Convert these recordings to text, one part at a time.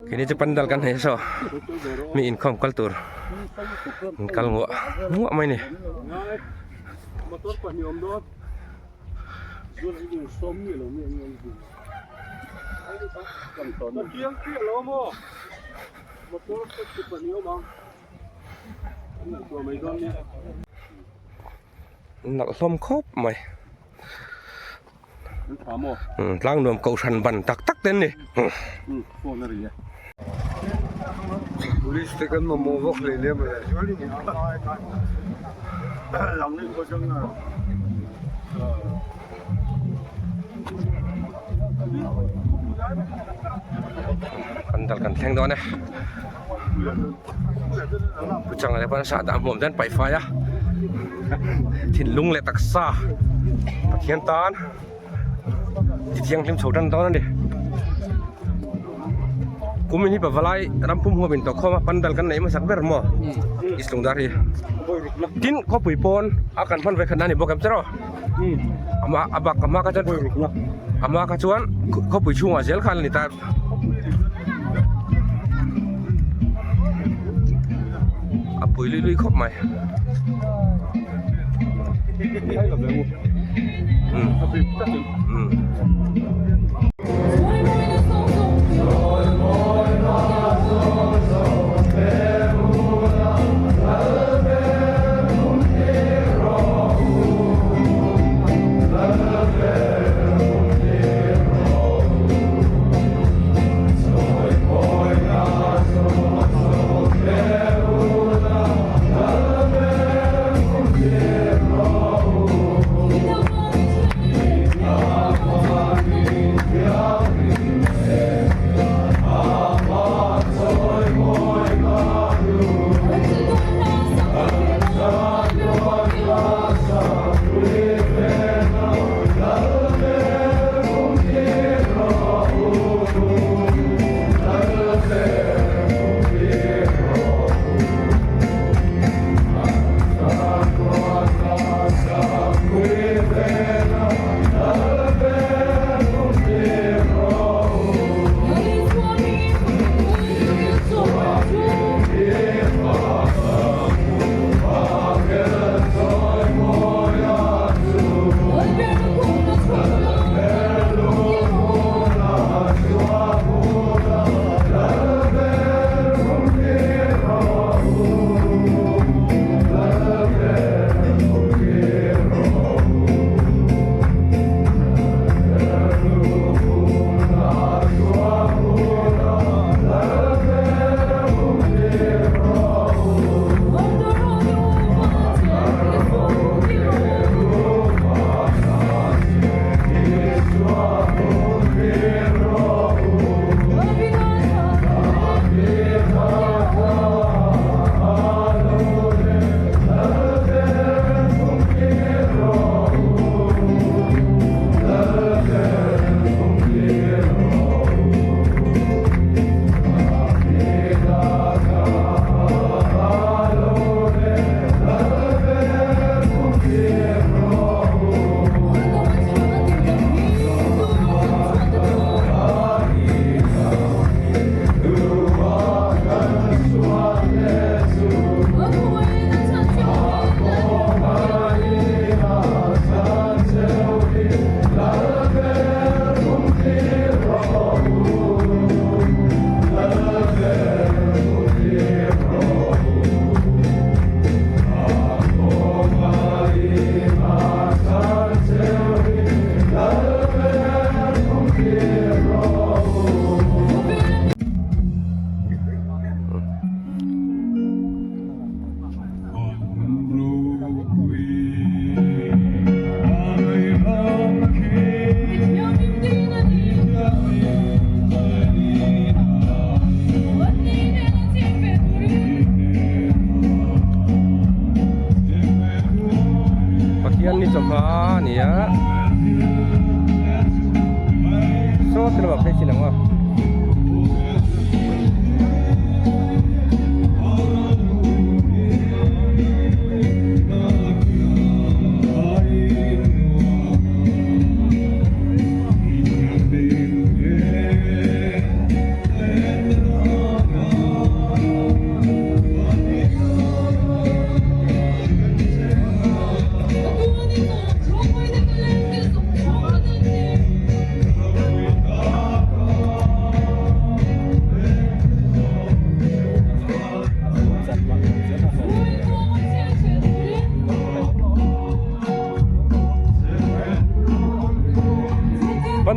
Keini chu pandal kan hei saw mi inkhawm kal tur an kal nguah nguah mai a ni. Nalh hlawm khawp mai tlang nuam kohhran ban tak tak te an ni. Police te kan mamawh vak hlei lem a Pandal kan thleng dawn e. Pu Changa te pawn sah dah hmuam te an paih fai a thinlung leh taksa Pathian tan ti thianghlim chho tan dawn a ni kumin hi pavalai rampum huam in tawh khawm a pandal kan neih hmasak ber maw Islungdar hi tin khawpui pawn a kan hman ve khat na a ni bawk em che rawh ama a bak a hma kha chuan a hma kha chuan khawpui chhungah zel khan a ni ta. A pui lui lui khawp mai. Pathian ni chawhma a ni a saw te lamah phei chin ang aw.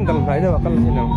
Pandal hnai deuh ah kal thin ang.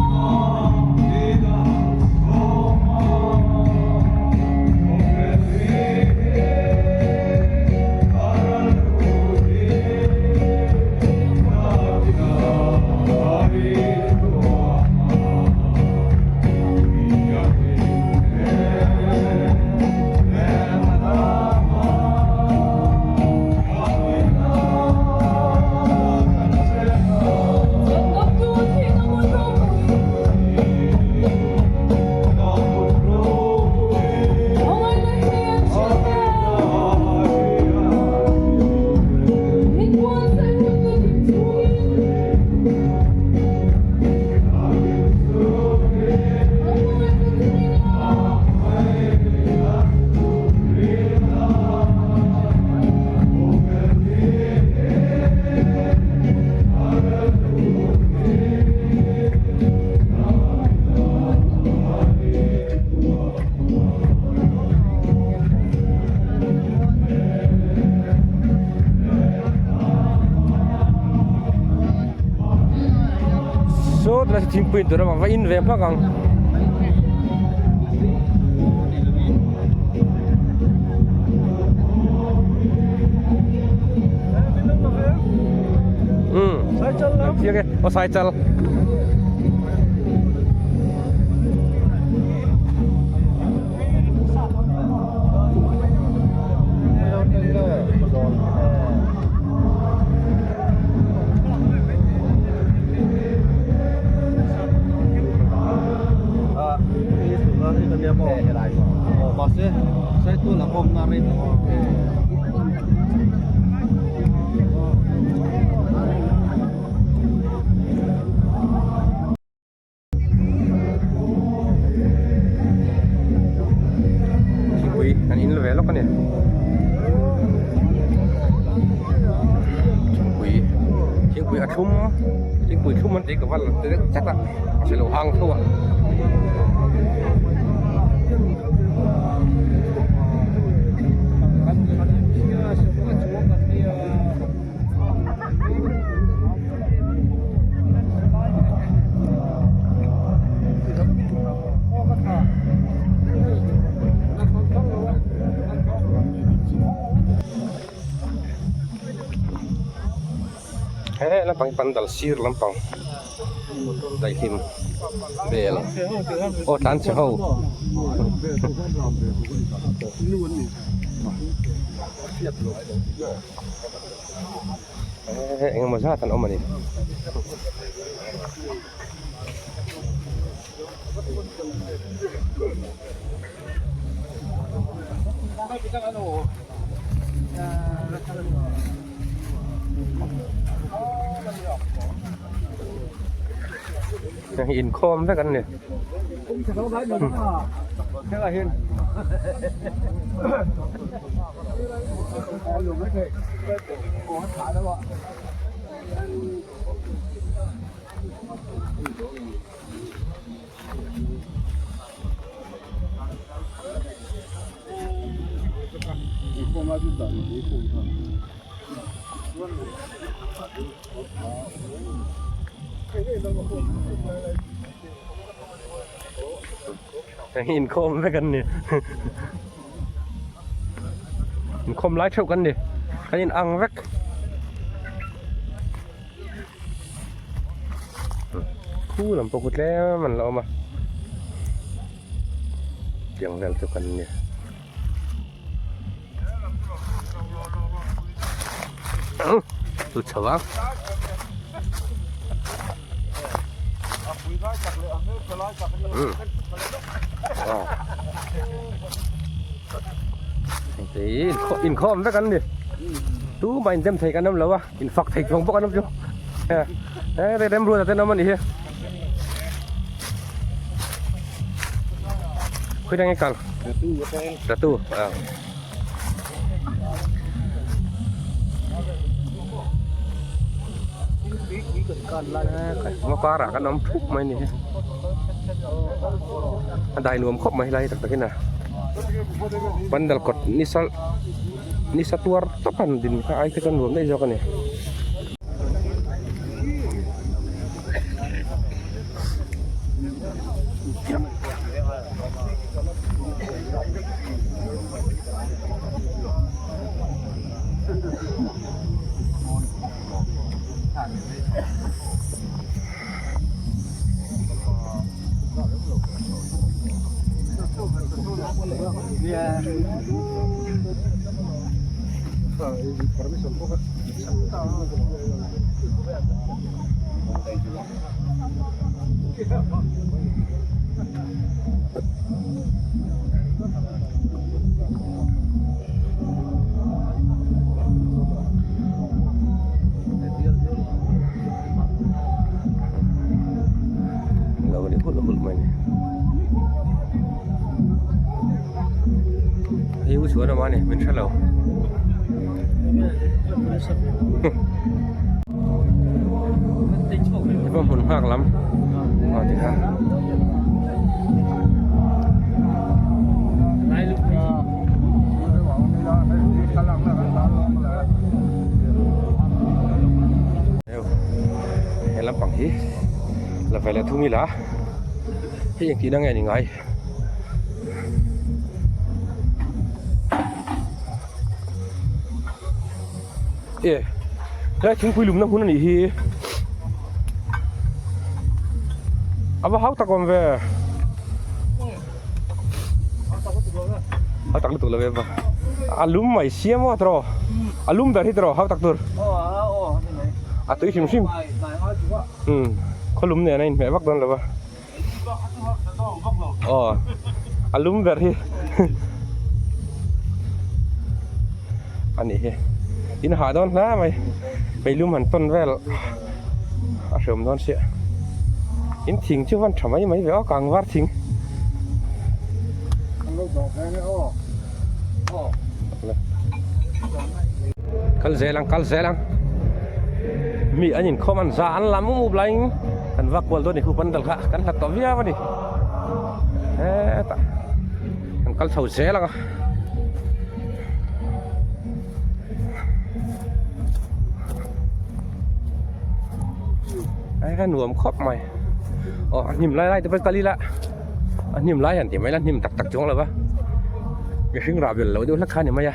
Saw tunah chu thingpui in tur a va in ve hmak ang. Chiang e aw sai chal. Thingpui an in ve lawk a ni thingpui thingpui a thlum thingpui thlum an tih ka va la ti deuh chat a a hre lo hang tho a. He lampang hi pandal sir lampang daihlim vel aw tlan chhe ho. Engemaw zat an awm a ni. Hei inkhawm vek an ni. Hei inkhawm vek an ni inkhawm lai theuh kan ni kan in ang vek. Khu lam pawh khu tlem an la awm a tiang vel chu kan ni. Tu chho ang. Inkhawm vek an ni. Tumah indem thei kan awm lo a, infak thei chuang bawk an awm chu. He remruata ten awm a nih hi. Khawi dang i kal? Ratu. Ngaw karah kan awm thup mai ni hi. A dai nuam khawp mai helai tak takin a. Pandal kawt nisa nisa tuar tawp han din kha ai kha chuan nuam daih zawk a ni. Lo ni hulh hulh mai ni. Hei u chuan awm a ni min hre lo. Hei hmun nghak lam a ti kha. He lampang hi la ve leh thung ila hei engtihna nge ni ngai. E helai thingpui lumna hmun anih hi a va hau tak awm ve hau tak lutuk lo ve va a lum mai sia maw tiraw a lum ber hi tiraw hau tak tur a tui hrim hrim umm khaw lum nen a inhmeh vak dawn lo va. Aw a lum ber hi a nih hi in hah dawn hle mai meilum han tawn vel a hreawm dawn sia in thing chu van tha mai mai ve aw kangvar thing kal zel ang kal zel ang mi an inkhawm an za an lam up laiin kan vak kual dawn ni khu pandal kha kan hlat tawh viau a ni hetah kan kal chho zel ang a. Ai nuam khawp mai aw a hnim lai lai te pawh kal ila. A hnim lai han tih mai la hnim tak tak chuang lo va mihring rah bel lo deuh hlek kha a ni mai a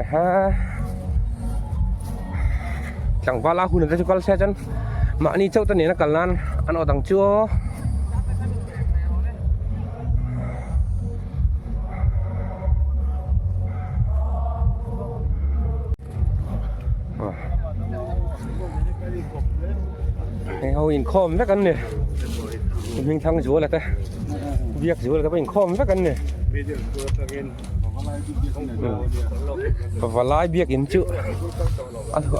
aha tlangval a hun te chu kal se chuan mahni chauh te nena kal nan an awt ang chu aw. Hei ho inkhawm vek an ni Hmingthang Zuala te Biak Zuala te pawh inkhawm vek an ni Valai biak in chu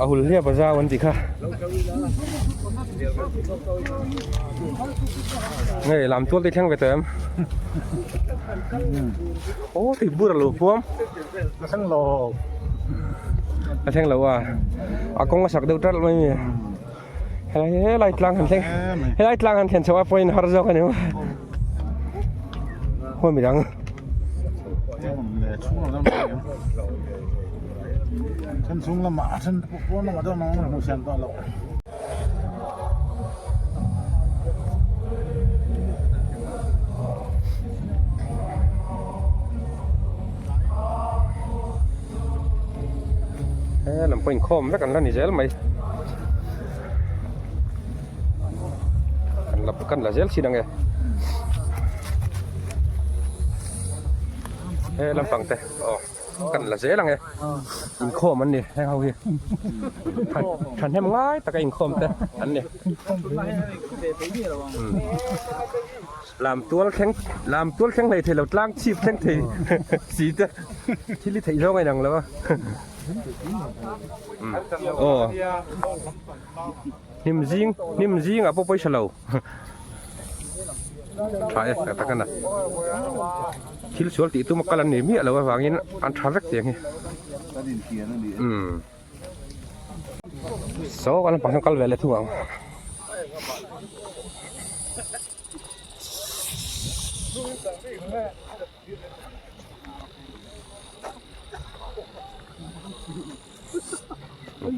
a hul hliap a zau an tih kha Hei lam tual te thleng ve tawh em Aw tui bur a lo puam. A thleng lo. A thleng lo a. A kawng a sak deuh ṭalh mai mi. Helai helai tlang han thleng. Helai tlang han thlen chhoh a pawhin har zawk a ni maw. Khawi midang. Then chhung lamah then pawn lamah chuan an hmu siam tawh lo. He lam pawh inkhawm vek an la ni zel mai kan la kan la zel thin ang e he lampang te aw. Kan la zel ang e inkhawm an ni heng ho hi thahnem ngai taka inkhawm te an ni lam tual thleng lam tual thleng hlei thei lo tlang chhip thleng thei si te thil hi theih zawng a inang lo a aw hnim zing hnim zingah pawh pawisa lo. Tha e tak tak a na thil sual tih tum a kal an ni miah lo avangin an tha vek tiang hi umm saw kan lampang hian kal ve leh thung ang.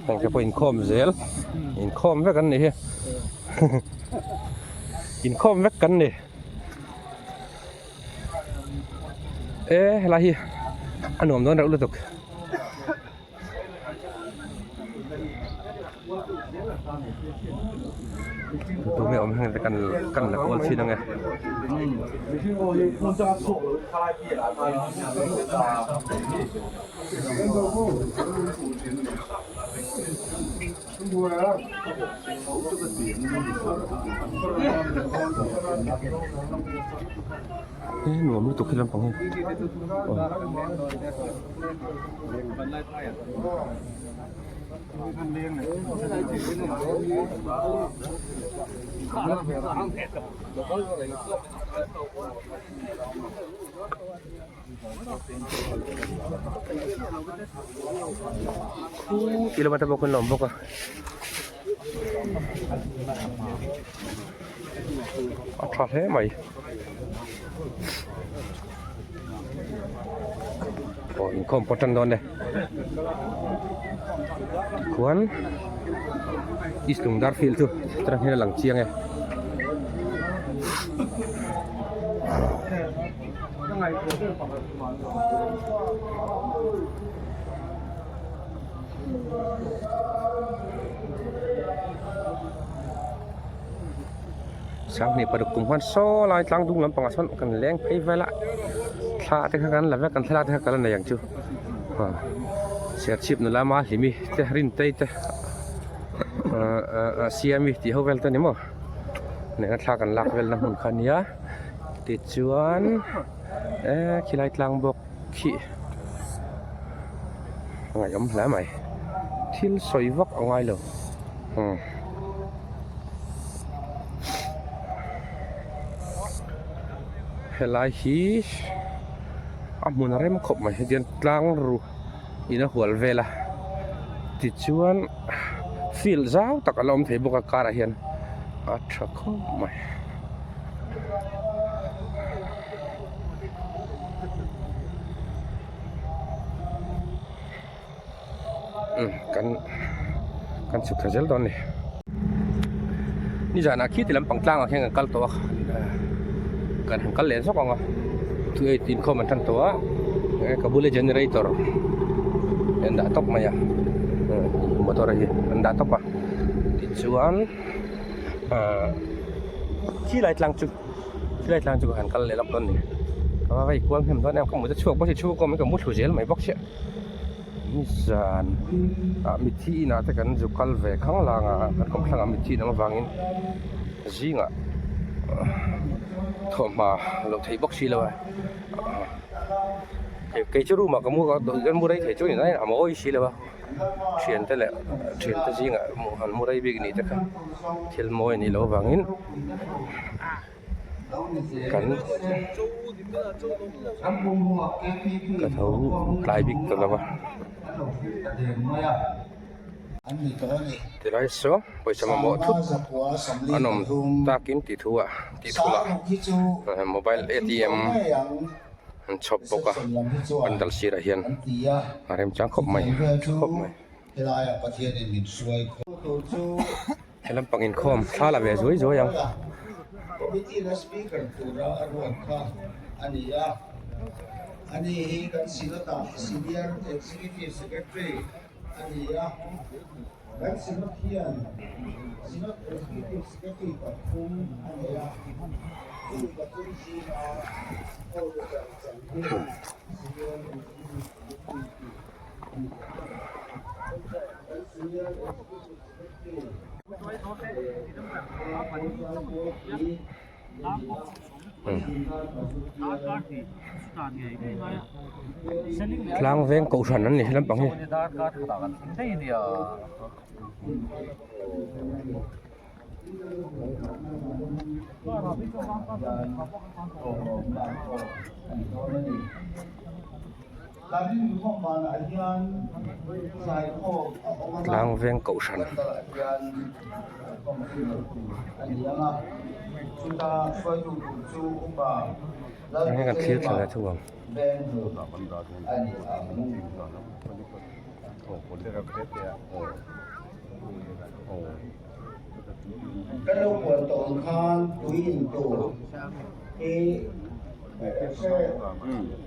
Heng te pawh inkhawm zel inkhawm vek an nih hi inkhawm vek kan ni e helai hi a nuam dawn reuh lutuk. Tunge awm heng te kan kan la kawl thin ange. He nuam lutuk hi lampang hi aw. Khu ti lama te pawh khawn a awm bawk a. A tha hle mai. Aw inkhawm pawh tan dawn e. Tikhuan East Lungdar field chu tah hian a lang chiang e. Sanghnih paruk kum khan saw lai tlang dung lampangah sawn kan leng phei vel a thla te kha kan la vek kan thlalak te kha ka la nei ang chu serchhip nula Mahlimi te Rintei te ahh Siami tih ho vel te a ni maw nena thla kan lak velna hmun kha a nia tichuan eee khilai tlang bawk khi a ngaihawm hle mai thil sawi vak a ngai lo umm helai hi a hmun a rem khawp mai hetiang tlang ru in a hual vel a tichuan field zau tak a la awm thei bawk a karah hian a tha khawp mai. Kan kan chhuk thla zel dawn a ni nizanah khi ti lampang tlangah khian kan kal tawh a kan han kal leh zawk ang a two eight inkhawm an tan tawh a ka bula generator an dah tawp mai a motor hi an dah tawp a tichuan ahh khilai tlang chu khilai tlang chu ka han kal leh lawk dawn a ni ka va vei kual hnem dawn em ka mut a chhuak bawk si chhungkaw awm in ka mu thlu zel mai bawk sia nizan ah mitthi inah te kan zu kal ve khang lang a kan kawmthlang ah mitthi in awm avangin zingah thawmhma lo theih bawk si lo a kei chu room ah ka mu a kan mu rei thei chu a ni nai a mawi si lo a. Thiante leh thiante zingah hmuh han mu rei bik nih te kha thil mawi a nih loh avangin kan ka tho tlai bik ta lo va tilai saw pawisa mamawh thut an awm takin tih thu ah tih thu lah mobile A T M. an chhawp bawk a an dal sirah hian a remchang khawp mai tha khawp mai he lampang inkhawm thla la ve zuai zuai ang. Tlang veng kohhran an ni he lampang hi. Tlang veng kohhran. Heng kan thlir thla ve thung ang. Kan lo puan tawh ang khan tui in tur hi hre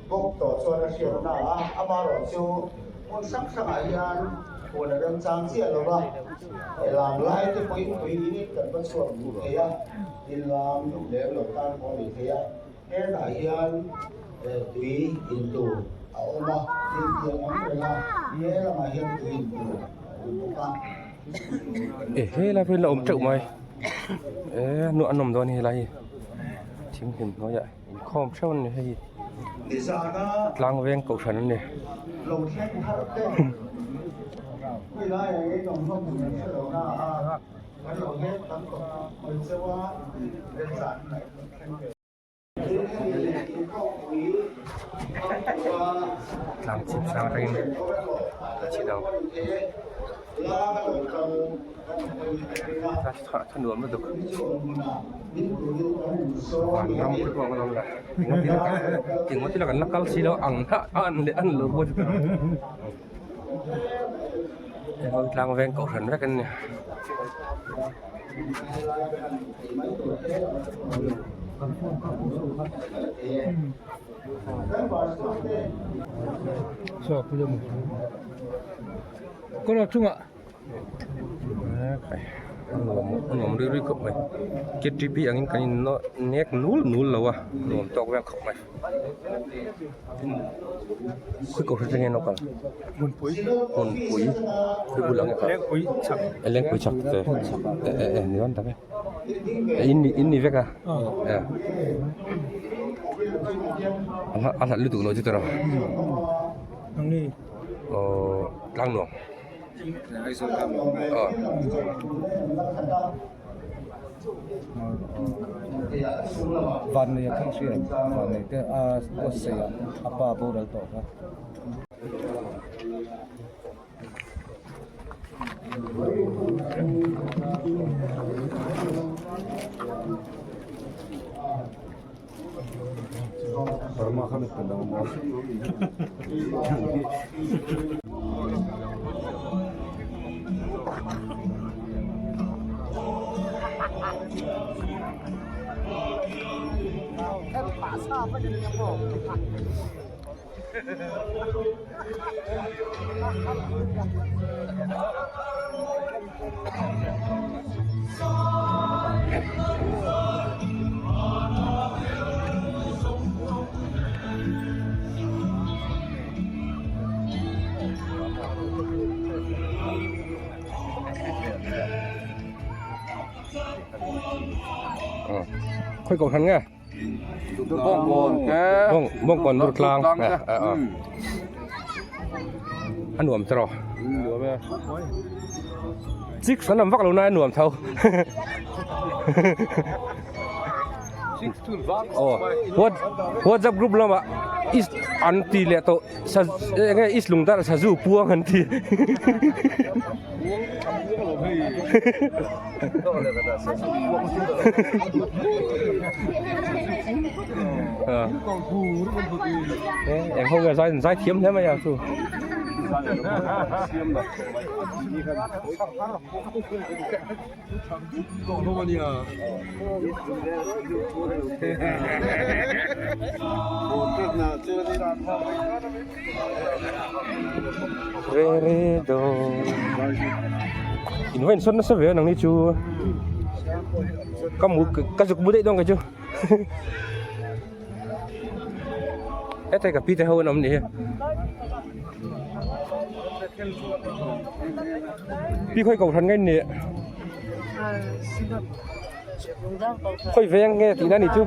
bawk tawh chuan a hriat na a, amaherawhchu hmun hrang hrangah hian. Puan a remchang chiah lo va, lam lai te pawhin tui in kan va chhuak duh thei a, in lam duh lem lo tan pawh a ni thei a. Hetah hian tui in tur a awm a, thil tiang awm reng a, he lamah hian tui in tur a awm bawk a. E helai pawh hi la awm teuh mai e nuah an awm dawn a ni helai hi thing hlim hnuaiah inkhawm theuh an ni hei tlang veng kohhran an ni. Tlang chhip sang atangin a chhi dang a nuam lutuk vanram te pawh ang la engemaw thil kan la kal si lo ang hah a an leh an lo pawh chu heng tlang veng kohhran vek an ni. Nuam rui rui khawp mai ktp angin kan in nek nul nul lo a nuam tawk vel khawp mai khawi kohhran atangin an lo kal hmunpui hmunpui khawi bulah nge kha lengpui chhak te eh eh ni dawn tak e in ni in ni vek a eh a hlat lutuk lo chu tawrh aw tlang nuam. Vannei a thang hriat vannei te a buatsaih ah a pa boral tawh kha. Burma kha mi tan dang maw. Khawi kohhran nge? Bawng bawngkawn dur tlang a nuam che rawh chik an awm vak lo na a nuam tho aw whatsapp group lamah is an ti leh tawh eng nge is lungdar sazu puang an ti. Eng ho nge zai zai thiam hle mai a chu. Re re do In vain sawn nasa ve nang ni chu ka mu ka zuk bu daih dawn kei chu hetlai ka pi te ho an awm ni hi pi khawi kohhran nge ni khawi veng nge tihna ni chu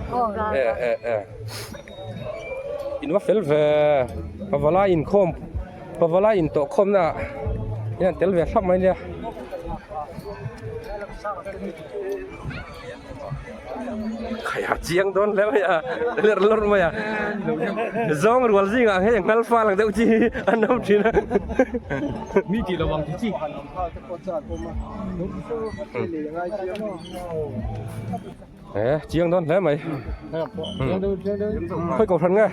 eh eh eh. In va fel ve pavalai inkhawm pavalai intawh khawmna ah hian tel ve thlap mai nia. Khai a chiang dawn hle mai a lerh lawrh mai a zawng rual zingah hei nghal fal ang deuh chi hi an awm thin a. Mi tih lo ang ti chi. He chiang dawn hle mai. Khawi kohhran nge?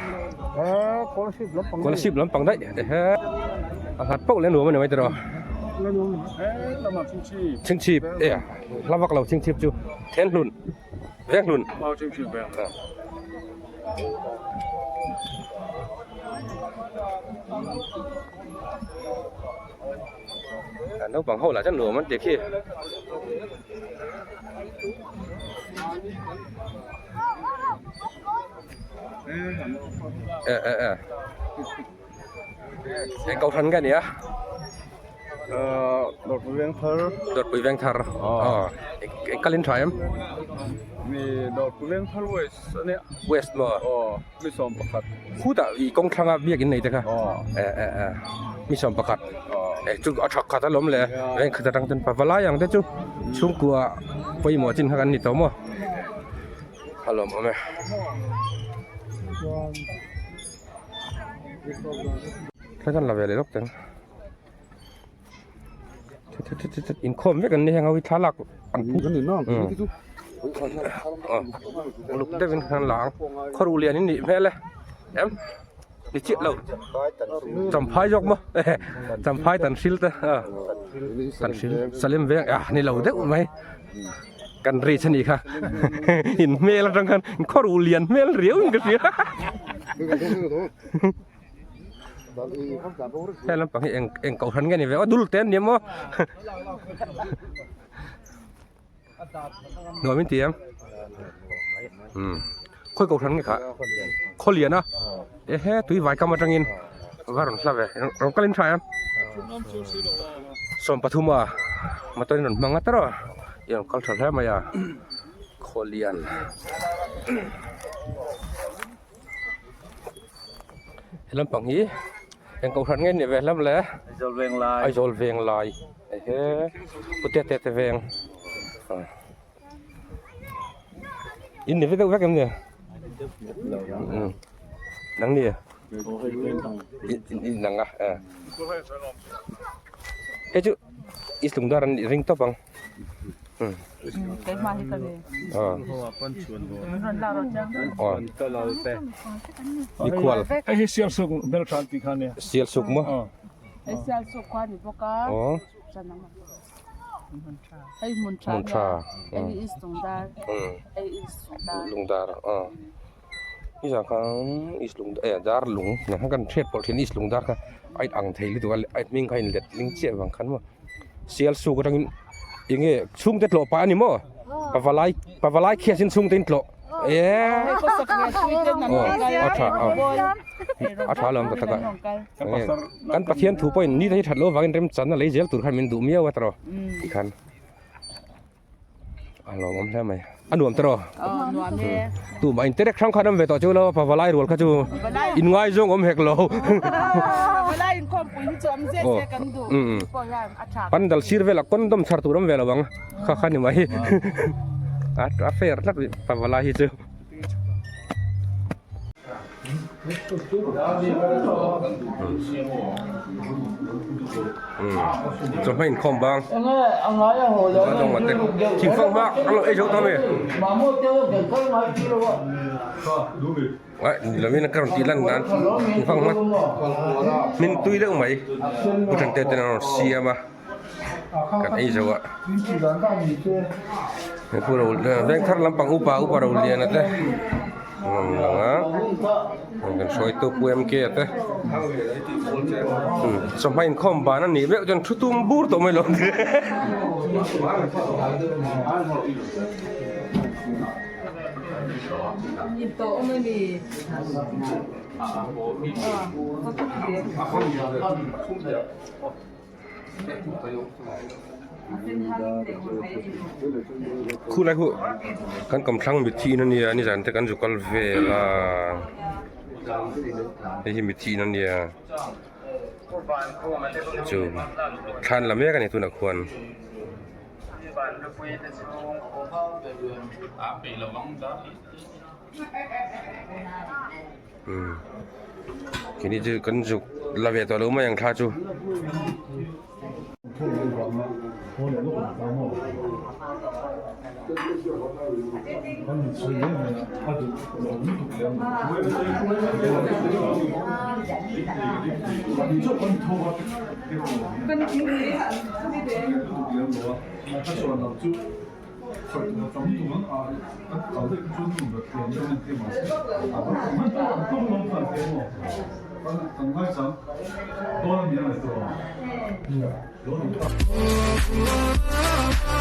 Kolasib lampang daih. Ehe a nghat pauh leh nuam a ni mai tiraw. Chhingchhip e hla vak lo chhingchhip chu Thenhlun Venghlun. Naupang ho lah chuan nuam an ti khi. E e e eng kohhran nge nia Dawrpui Vengthar Dawrpui Vengthar aw eng kalin tha em mi Dawrpui Vengthar West ania West maw aw mi 11 khutah i kawng thlanga biakin nei te kha e e e mi 11 e chu a tha khat alawm le vengkhat atang chuan pavalai ang te chu chhungkua pawimawh chin kha kan ni tawh maw. A lawm awm e. Thla kan la ve leh lawk teng. Inkhawm vek an ni heng ho hi thla lak an phu. Uluk deuhin khan la ang. Khawruh lian in nih hmel e. Em? Ni chiah lo. Champhai zawk maw? Champhai tan hril te. Tan hril. Salem veng ah ni lo deuh mai. Kan reach a nih kha in hmel atang khan khaw ruh lian hmel riau in ka hria he lampang hi eng eng kohhran nge ni ve aw dul te an ni maw nuam in ti em umm khawi kohhran nge kha khaw lian a ehe tui vai kam atangin va rawn hla ve rawn kal in tha em 13 a motor in rawn hmang a tawrh a i rawn kal tha hle mai a khaw lian he lampang hi eng kohhran nge ni ve hlauh le Aizawl Venglai ehe pute te te veng. In ni vek deuh vek em ni? Nang ni? In nang a. Hei chu East Lungdar an ring tawp ang. Mikhual. Hei hi Sialsuk hmeltha an tih kha ania. Sialsuk maw? Hei Sialsuk khua ni bawk a. Hei hmun tha hmun tha hei east lungdar hei east lungdar lungdar a ni zan khan east lung eh dar lung nang khan kan hriat pawlh thin east lungdar kha a in ang thei lutuk a a hming kha a in let ling chiah vang khan maw sial suk atangin eng nge chhungte tlawh pah a ni maw pavalai pavalai khiat in chhungte in tlawh eh a tha a tha lo ang tak tak a. Kan Pathian thu pawhin ni te hi that loh avangin remchan a lei zel tur khan min duh miau a tawrh ti khan a lawmawm hle mai a nuam tawrh tumah interact hrang khan awm ve tawh chu lo pavalai rual kha chu in ngaizawng awm hek lo pandal sir velah condom chhar tur awm ve lo ang kha kha ni mai a fair tlat pavalai hi chu. Chawhma inkhawm bang thingfang hma an lo ei zo ta mai ai ni lovin ka rawn tih lan nan thingfang hma hmin tui deuh mai pu Thante ten an rawn siam a. Kan ei zo a he pu ro veng thar lampang upa upa ro lian a te an lang a kan hruai tu pu MK a te chawhma inkhawm ban a nih meuh chuan thu tum bur tawh mai lo Khulai khu kan kawmthlang mitthi in ania nizan te kan zu kal vel a hei hi mitthi in ania chu thlan la mek ani tunah khuan. Keini chu kan zuk la ve tawh lo mai ang thla chu. Kan ngai chang dawn a ni a ngaihtuah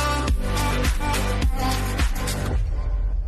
ang.